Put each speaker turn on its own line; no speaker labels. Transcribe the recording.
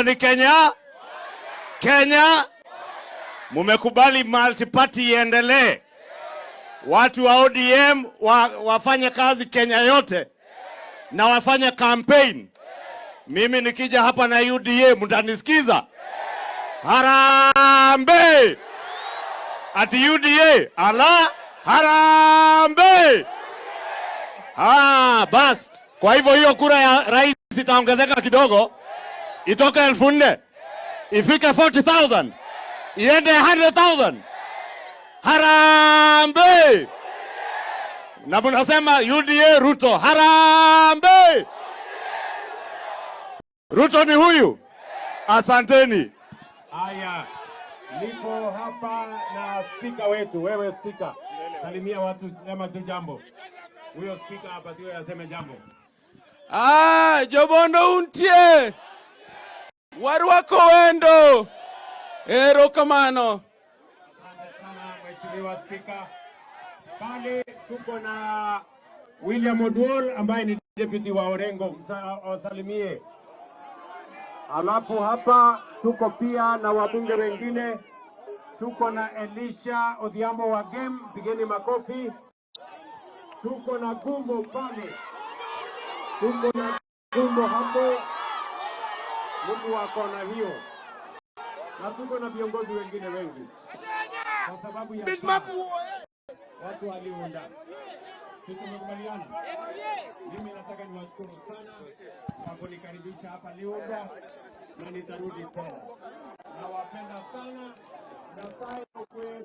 Hiyo ni Kenya. Kenya, mumekubali multi-party iendelee. Watu wa ODM wafanye kazi Kenya yote na wafanye campaign. Mimi nikija hapa na UDA mtanisikiza? Harambee! Ati UDA ala, harambee! Ah, bas. Kwa hivyo hiyo kura ya rais itaongezeka kidogo, itoke 4,000 ifike 40,000, iende 100,000. Harambee! Na mnasema UDA Ruto, harambee! Ruto ni huyu. Asanteni.
Haya, niko hapa na spika wetu. Wewe spika, salimia watu, sema tu jambo. Huyo spika hapa sio aseme jambo.
Ah, jobondo untie. Warwako wendo. Erokamano.
Asante sana, Mheshimiwa Spika. Pale tuko na William Oduol ambaye ni deputy wa Orengo, wasalimie. Alafu hapa tuko pia na wabunge wengine, tuko na Elisha Odhiambo wa Gem, pigeni makofi. Tuko na Gumbo pale, tuko na Gumbo hapo, mtu wa kona hiyo, na tuko na viongozi wengine wengi. Kwa sababu ya saa, watu waliunda, si tumekubaliana? Mimi nataka niwashukuru sana kwa kunikaribisha hapa Liunda, na nitarudi tena. Nawapenda sana. Nyasaye okwe.